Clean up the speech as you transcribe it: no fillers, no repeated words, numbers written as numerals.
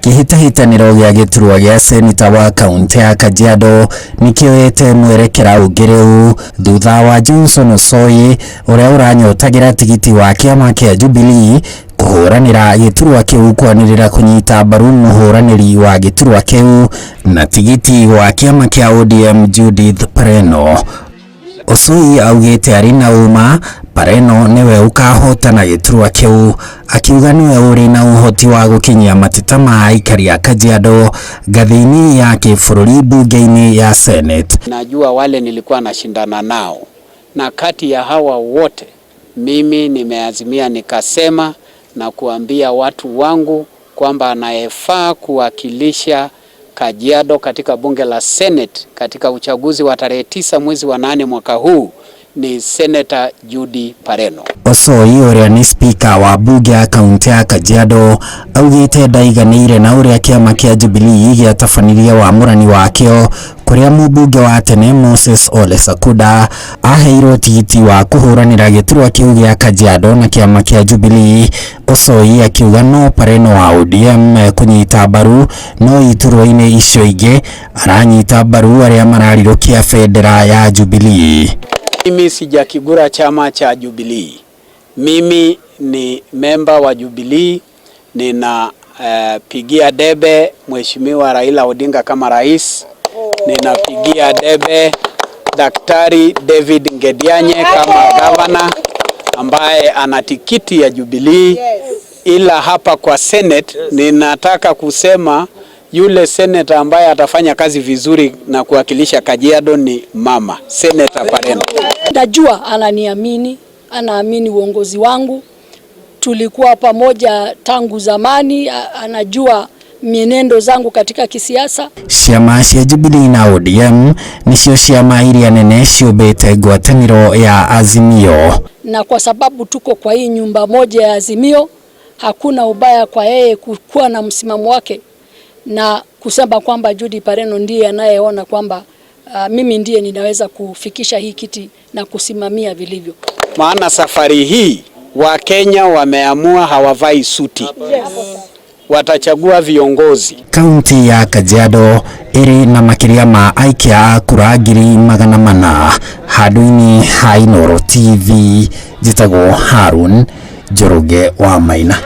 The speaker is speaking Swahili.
Kĩhĩtahĩtanĩro gĩa gĩturwa gĩa seneta wa kaunti ya Kajiado nĩkĩoete mwerekera ũngĩ rĩu thutha wa Johnson Osoi ũrĩa ũranyotagĩra tigiti wa kĩama kĩa Jubilee kũhũranĩra gĩturwa kĩu kwanĩrĩra kũnyita mbaru mũhũranĩri wa gĩturwa kĩu na tigiti wa kĩama kĩa ODM Judith Pareno. Osoi augĩte arĩ na ũma Pareno nĩwe ũkahotana gĩturwa kĩu, akiuga nĩwe ũrĩ na ũhoti wa gũkinyia mateta ma aikari a Kajiado ngathĩ-inĩ ya kĩbũrũri bunge-inĩ ya Senate. Najua wale nilikuwa nashindana nao, na kati ya hawa wote mimi nimeazimia nikasema na kuambia watu wangu kwamba anayefaa kuwakilisha Kajiado katika bunge la Senate katika uchaguzi wa tarehe 9 mwezi wa 8 mwaka huu ni Senator Judy Pareno. Osoi ũrĩa nĩ spika wa bunge ya kaunti ya Kajiado augĩte ndaiganĩire na ũrĩa kĩama kĩa Jubilee gĩatabanirie wamũrani wakĩo kũrĩa mũmbunge wa tene Moses Ole Sakuda aheirwo tigiti wa kũhũranĩra gĩturwa kĩu gĩa Kajiado na kĩama kĩa Jubilee. Osoi akiuga no Pareno wa ODM kũnyita mbaru no iturwa-inĩ icio ingĩ aranyita mbaru arĩa mararirũkia bendera ya Jubilee. Mimi sijakigura chama cha Jubilee. Mimi ni memba wa Jubilee, nina pigia debe Mheshimiwa Raila Odinga kama rais, ninapigia debe Daktari David Ngedianye kama gavana ambaye ana tikiti ya Jubilee. Ila hapa kwa Senate ninataka kusema yule senator ambaye atafanya kazi vizuri na kuwakilisha Kajiado ni mama Senator Pareno. Najua ananiamini, anaamini uongozi wangu. Tulikuwa pamoja tangu zamani, anajua mienendo zangu katika kisiasa. Ciama cia Jubilee na ODM nicio ciama iria nene ciũmbĩte ngwatanĩro ya Azimio. Na kwa sababu tuko kwa hii nyumba moja ya Azimio, hakuna ubaya kwa yeye kuwa na msimamo wake na kusema kwamba Judy Pareno ndiye anayeona kwamba mimi ndiye ninaweza kufikisha hii kiti na kusimamia vilivyo. Maana safari hii Wakenya wameamua hawavai suti. Watachagua viongozi. Kaunti ya Kajiado ĩrĩ na makĩria ma aikia a kura 400,000. Handũ-inĩ ha Inooro TV njĩtagwo Harun Njoroge wa Maina.